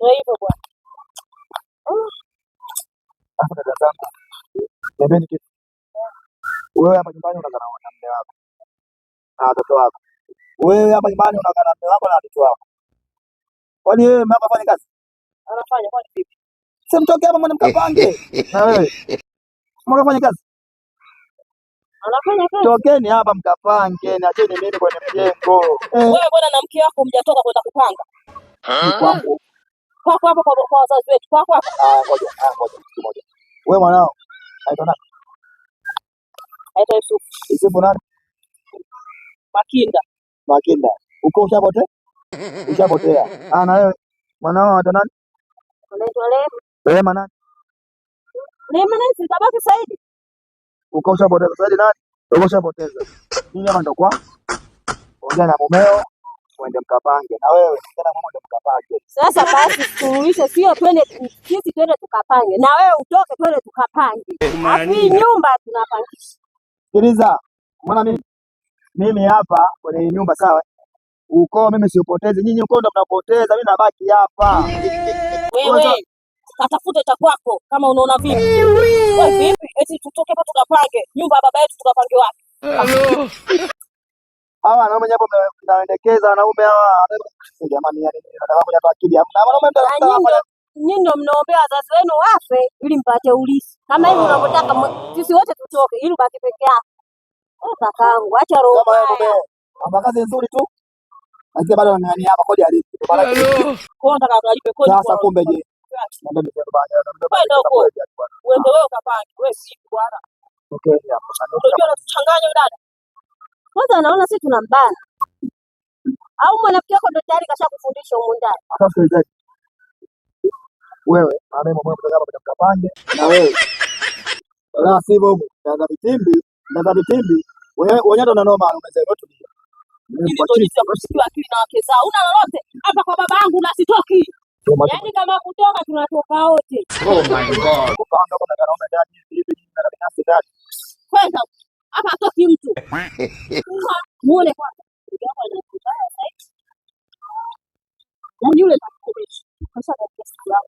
Ndio hivyo bwana. Hapo dada zangu, niambieni kitu. Wewe hapa nyumbani unakaa na mume wako na watoto wako. Wewe hapa nyumbani unakaa na mume wako na watoto wako. Kwani wewe mume wako afanye kazi? Anafanya kwani vipi? Si mtoke hapa mwende mkapange. Na wewe mkafanye kazi. Anafanya kazi. Tokeni hapa mkapange, niacheni mimi kwenye mjengo. Wewe bwana na mke wako mjatoka kwenda kupanga. Ni kwangu. Kwako hapo kwa wazazi wetu. Kwako hapo. Ah, ngoja, ah, ngoja, kitu moja. Wewe mwanao anaitwa nani? Anaitwa Yusuf. Yusufu nani? Makinda. Makinda. Uko ushapotea? Ushapotea. Ah, na wewe mwanao anaitwa nani? Anaitwa Rehema. Rehema nani? Rehema nani? Si babake Saidi. Uko ushapoteza. Saidi nani? Uko ushapoteza. Mimi hapa ndo kwa ongea na mumeo uende mkapange. Na wewe ongea na mumeo uende mkapange. Sasa basi suluhisho sio twende sisi twende tukapange. Na wewe utoke twende tukapange. Alafu hii nyumba tunapangisha. Sikiliza. Maana mimi hapa kwenye hii nyumba sawa? Ukoo mimi siupotezi, nyinyi ukoo ndo mnapoteza, mimi nabaki hapa. Wewe katafute cha kwako kama unaona vipi. Wewe vipi? Eti tutoke hapa tukapange nyumba ya baba yetu tukapange wapi? Hawa wanaume japo mnaendekeza wanaume hawa. Jamani, yani nataka kuja kwa akili. Hamna wanaume Na nyinyi ndio mnaombea wazazi wenu wafe ili mpate urithi. Kama hivi unavyotaka sisi wote tutoke ili ubaki peke yako. Wewe kakaangu, acha roho Kama wewe mbaya. mume, mama kazi nzuri tu. Lakini bado anang'ang'ania hapa kodi alipi. Ndio maana Kwa hiyo nataka alipe kodi Sasa kwa kumbe je? Kwenda huko. Uende wewe ukapange. Wewe si bwana. Okay, hapo. Unajua unatuchanganya wewe dada. Kwanza anaona sisi tunambana. Au mwanamke wako ndo tayari kashakufundisha humu ndani. Sasa sikilizaji. Wewe, mama mmoja kutoka hapa mkapange na wewe. La sivyo huko, ndaza vitimbi, ndaza vitimbi. Wewe wenyewe ndo noma umesema tulia. Mimi ndo jinsi ya kusikiwa akili na wake zao. Una lolote hapa kwa baba yangu na sitoki. Yaani kama kutoka tunatoka wote. Oh my God. Kupanga kwa wanaume ndani hivi hivi na binafsi ndani. Kwenda hapa hatoki mtu. Muone kwanza. Yaani yule atakukomesha. Kwa sababu ya siku yako.